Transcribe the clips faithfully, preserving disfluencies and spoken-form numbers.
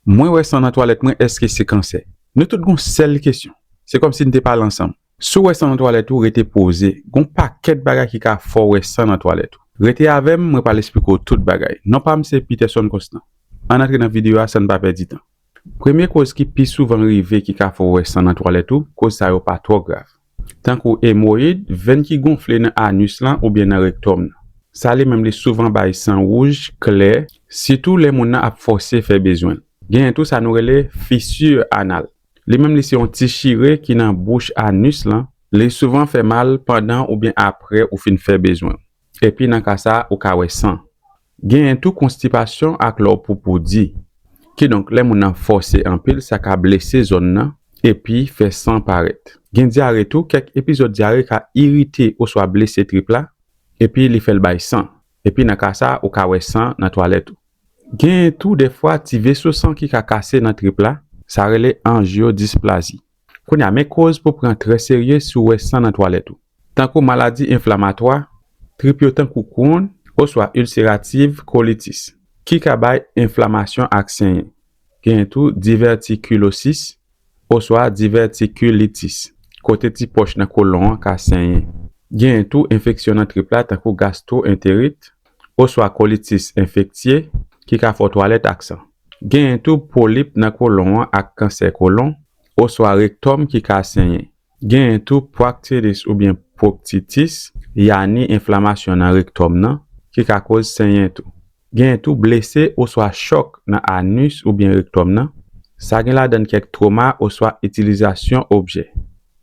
Mwen wè san nan twalèt mwen, èske se kansè? Nou tout gon sèl kesyon. Se kòmsi n te pale ansanm. Si w wè san nan twalèt ou, rete poze. Gon pakèt bagay ki ka fè w wè san nan twalèt ou. Rete avè m, mwen pral esplike w tout bagay. Non pa m se Peterson Constant. Ann antre nan videyo a san n pa pèdi tan. Premye koz ki pi souvan rive ki ka fè w wè san nan twalèt ou, koz sa yo pa twò grav. Tankou emoyid, venn ki gonfle nan anis lan oubyen nan rektòm nan. Sa li menm li souvan bay san wouj, klè, sitou lè moun nan ap fòse fè bezwen l. Genyen tou sa nou rele fissure anal. Li menm li se yon ti chire ki nan bouch anis lan. Li souvan fè mal pandan oubyen apre ou fin fè bezwen w. Epi nan ka sa a, ou ka wè san. Genyen tou konstipasyon ak lè w poupou di. Kidonk, lè moun nan fòse anpil, sa ka blese zòn nan epi fè san parèt. Gen dyare tou, kèk epizòd dyare ka irite oswa blese trip la, epi li fè l bay san. Epi nan ka sa a, ou ka wè san nan twalèt ou. Genyen tou dèfwa ti veso san ki ka kase nan trip la, sa rele anjyodisplazi. Kounye a, men koz pou pran trè serye si w wè san nan twalèt ou. Tankou maladi enflamatwa, trip yo tankou Crohn, oswa ilserativ kolitis, ki ka bay enflamasyon ak senyen. Genyen tou divètikilosis, oswa divètikilitis, kote ti pòch nan kolon an ka senyen. Genyen tou enfeksyon nan trip la, tankou gastwoenterit, oswa kolitis enfektye, ki ka fè w twalèt ak san. Genyen tou polip nan kolon an ak kansè kolon, oswa rektòm ki ka senyen. Genyen tou pwaktitis oubyen pwoktitis, yani enflamasyon nan rektòm nan, ki ka koz senyen tou. Genyen tou blese oswa chòk nan anis oubyen rektòm nan. Sa gen ladan l kèk twoma oswa itilizasyon objè.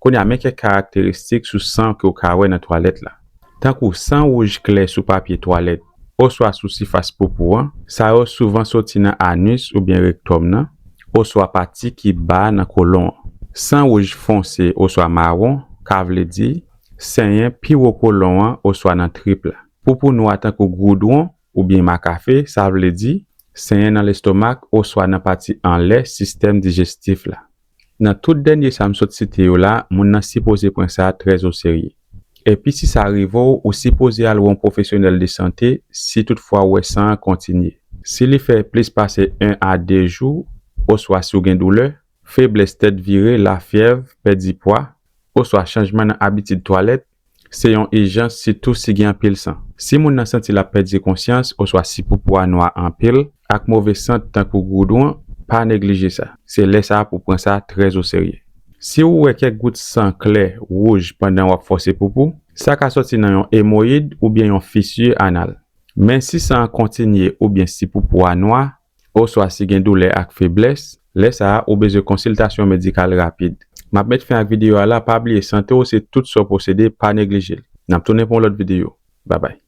Kounye a, men kèk karakteristik sou san ke w ka wè nan twalèt la. Tankou san wouj klè sou papye twalèt oswa sou sifas poupou an, sa yo souvan soti nan anis oubyen rektòm nan, oswa pati ki ba nan kolon an. San wouj fonse oswa mawon, ka vle di senyen pi wo kolon an oswa nan trip la. Poupou nwa tankou goudwon oubyen makafe, sa vle di senyen nan lestomak oswa nan pati anlè sistèm dijestif la. Nan tout dènye sa m sot site yo la, moun nan sipoze pran sa trè oserye. Epi si sa rive w, ou sipoze al wè yon pwofesyonèl de sante si toutfwa w wè san an kontinye. Si li fè plis pase en a de jou, oswa si w gen doulè, feblès, tèt vire, lafyèv, pèdi pwa, oswa chanjman nan abitid twalèt, se yon ijans, sitou si gen anpil san. Si moun nan santi l ap pèdi konsyans oswa si poupou a nwa anpil ak move sant tankou goudwon, pa neglije sa. Se lè sa a pou w pran sa trè oserye. Si w wè kèk gout san klè, wouj pandan w ap fòse poupou, sa ka soti nan yon emoyid oubyen yon fisi anal. Men si san an kontinye oubyen si poupou a nwa, oswa si gen doulè ak feblès, lè sa a ou bezwen konsiltasyon medikal rapid. M ap met fen ak videyo a la, pa bliye sante w se tout sa w posede, pa neglije l. N ap tounen pou yon lòt videyo. Babay.